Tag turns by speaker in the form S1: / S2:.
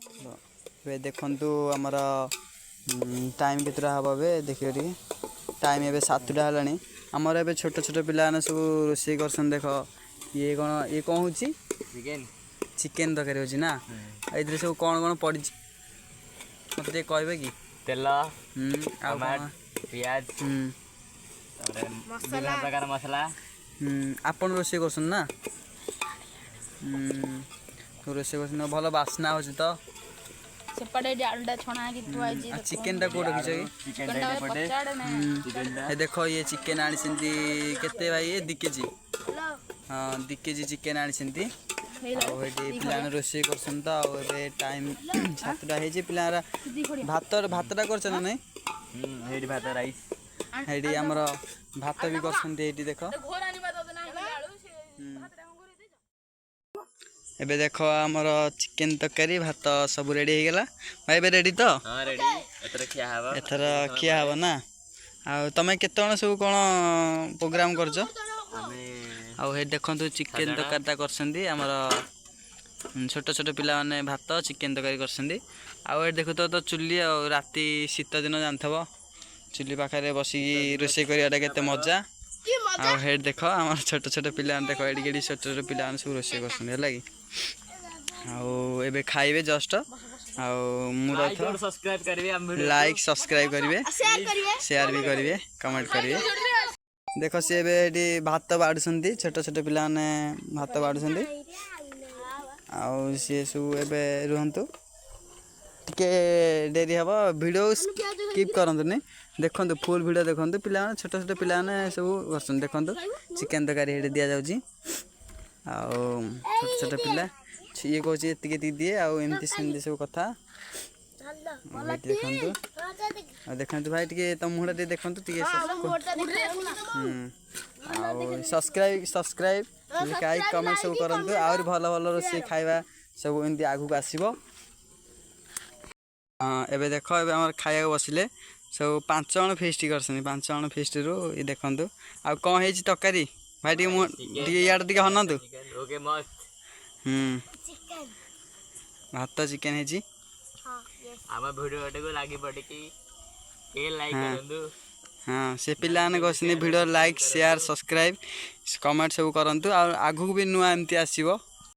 S1: ଏବେ ଦେଖନ୍ତୁ, ଆମର ଟାଇମ୍ କେତେଟା ହେବ ଏବେ ଦେଖିବ ଟିକେ। ଟାଇମ୍ ଏବେ 7ଟା ହେଲାଣି। ଆମର ଏବେ ଛୋଟ ଛୋଟ ପିଲାମାନେ ସବୁ ରୋଷେଇ କରୁଛନ୍ତି। ଦେଖ, ଇଏ କ'ଣ? ଇଏ କ'ଣ ହେଉଛି?
S2: ଚିକେନ।
S1: ଚିକେନ୍ ତରକାରୀ ହେଉଛି ନା? ଆଉ ଏଥିରେ ସବୁ କ'ଣ କ'ଣ ପଡ଼ିଛି, ମୋତେ ଟିକେ କହିବେ କି?
S2: ତେଲ।
S1: ଆଉ କ'ଣ?
S2: ଟମାଟ, ପିଆଜ, ତାପରେ ବିଭିନ୍ନ ପ୍ରକାର ମସଲା।
S1: ଆପଣ ରୋଷେଇ କରୁଛନ୍ତି ନା? ରୋଷେଇ କରୁଛନ୍ତି, ଭଲ ବାସ୍ନା ହେଉଛି ତ।
S3: ସେପଟେ ଏଠି ଆଳୁଟା ଛଣା ହେଇକି ଥୁଆ ହେଇଛି।
S1: ଆଉ ଚିକେନଟା କୋଉଠି ରଖିଛ କି?
S2: ଚିକେନଟା ଏପଟେ। ଚିକେନଟା।
S1: ଏ ଦେଖ, ଇଏ ଚିକେନ ଆଣିଛନ୍ତି। କେତେ ଭାଇ ଇଏ? 2 କେଜି? ହଁ, 2 କେଜି ଚିକେନ ଆଣିଛନ୍ତି। ଆଉ ଏଠି ପିଲାମାନେ ରୋଷେଇ କରୁଛନ୍ତି ତ। ଆଉ ଏବେ ଟାଇମ୍ 7ଟା ହେଇଛି। ପିଲାମାନେ ଭାତଟା କରୁଛ ନା ନାଇଁ?
S2: ହେଇଠି ଭାତ, ରାଇସ୍।
S1: ଏଇଠି ଆମର ଭାତ ବି କରୁଛନ୍ତି ଏଇଠି ଦେଖ। ଏବେ ଦେଖ, ଆମର ଚିକେନ ତରକାରୀ, ଭାତ ସବୁ ରେଡ଼ି ହେଇଗଲା। ଭାଇ, ଏବେ ରେଡ଼ି ତ?
S2: ହଁ, ରେଡ଼ି। ଏଥର ଖିଆ ହବ।
S1: ଏଥର ଖିଆ ହବ ନା? ଆଉ ତମେ କେତେ ଜଣ ସବୁ କ'ଣ ପ୍ରୋଗ୍ରାମ କରୁଛ?
S2: ଆମେ
S1: ଆଉ ଏଠି ଦେଖନ୍ତୁ, ଚିକେନ ତରକାରୀଟା କରିଛନ୍ତି ଆମର ଛୋଟ ଛୋଟ ପିଲାମାନେ। ଭାତ, ଚିକେନ ତରକାରୀ କରିଛନ୍ତି। ଆଉ ଏଠି ଦେଖୁଥିବ ତ ଚୁଲି। ଆଉ ରାତି, ଶୀତ ଦିନ ଜାଣିଥିବ, ଚୁଲି ପାଖରେ ବସିକି ରୋଷେଇ କରିବାଟା କେତେ ମଜା। ଆଉ ହେଠି ଦେଖ, ଆମର ଛୋଟ ଛୋଟ ପିଲାମାନେ, ଦେଖ ଏଠି ଏଠି ଛୋଟ ଛୋଟ ପିଲାମାନେ ସବୁ ରୋଷେଇ କରୁଛନ୍ତି, ହେଲା କି? ଆଉ ଏବେ ଖାଇବେ ଜଷ୍ଟ। ଆଉ ମୁଁ
S2: ଲାଇକ୍
S1: ରହିଥ
S2: ସବସ୍କ୍ରାଇବ କରିବେ ଆମ ଭିଡ଼ିଓ।
S1: ଲାଇକ୍, ସବସ୍କ୍ରାଇବ କରିବେ, ସେୟାର ବି କରିବେ, କମେଣ୍ଟ କରିବେ। ଦେଖ, ସିଏ ଏବେ ଏଠି ଭାତ ବାଢ଼ୁଛନ୍ତି। ଛୋଟ ଛୋଟ ପିଲାମାନେ ଭାତ ବାଢ଼ୁଛନ୍ତି। ଆଉ ସିଏ ସବୁ ଏବେ ରୁହନ୍ତୁ, ଟିକେ ଡେରି ହେବ। ଭିଡ଼ିଓ ସ୍କିପ୍ କରନ୍ତୁନି, ଦେଖନ୍ତୁ, ଫୁଲ୍ ଭିଡ଼ିଓ ଦେଖନ୍ତୁ। ପିଲାମାନେ, ଛୋଟ ଛୋଟ ପିଲାମାନେ ସବୁ କରୁଛନ୍ତି। ଦେଖନ୍ତୁ, ଚିକେନ୍ ତରକାରୀ ଏଠି ଦିଆଯାଉଛି। ଆଉ ଛୋଟ ଛୋଟ ପିଲା, ଇଏ କହୁଛି ଏତିକି ଏତିକି ଦିଏ, ଆଉ ଏମିତି ସେମିତି ସବୁ କଥା। ଆଉ ଏଠି ଦେଖନ୍ତୁ, ଆଉ ଦେଖନ୍ତୁ ଭାଇ, ଟିକେ ତମ ମୁହଁଟା ଟିକେ ଦେଖନ୍ତୁ ଟିକେ। ଆଉ ସବସ୍କ୍ରାଇବ୍ ସବସ୍କ୍ରାଇବ୍ ଲାଇକ୍, କମେଣ୍ଟ ସବୁ କରନ୍ତୁ। ଆହୁରି ଭଲ ଭଲ ରୋଷେଇ, ଖାଇବା ସବୁ ଏମିତି ଆଗକୁ ଆସିବ। ହଁ, ଏବେ ଦେଖ, ଏବେ ଆମର ଖାଇବାକୁ ବସିଲେ ସବୁ। ପାଞ୍ଚ ଜଣ ଫିଷ୍ଟ କରିଛନ୍ତି। ପାଞ୍ଚ ଜଣ ଫିଷ୍ଟରୁ ଇଏ ଦେଖନ୍ତୁ। ଆଉ କ'ଣ ହେଇଛି ତରକାରୀ? ଭାଇ, ଟିକେ ମୁଁ ଟିକେ ଇଆଡ଼େ ଟିକେ ହନନ୍ତୁ।
S2: ଓକେ, ମସ୍ତ।
S1: ଭାତ, ଚିକେନ୍ ହେଇଛି।
S2: ଆମ ଭିଡ଼ିଓଟାକୁ ଲାଗି ପଡ଼ିକି ଟିକେ ଲାଇକ୍ କରନ୍ତୁ।
S1: ହଁ, ସେ ପିଲାମାନେ କହୁଛନ୍ତି video like, share, subscribe, comment ସବୁ କରନ୍ତୁ। ଆଉ ଆଗକୁ ବି ନୂଆ ଏମିତି ଆସିବ।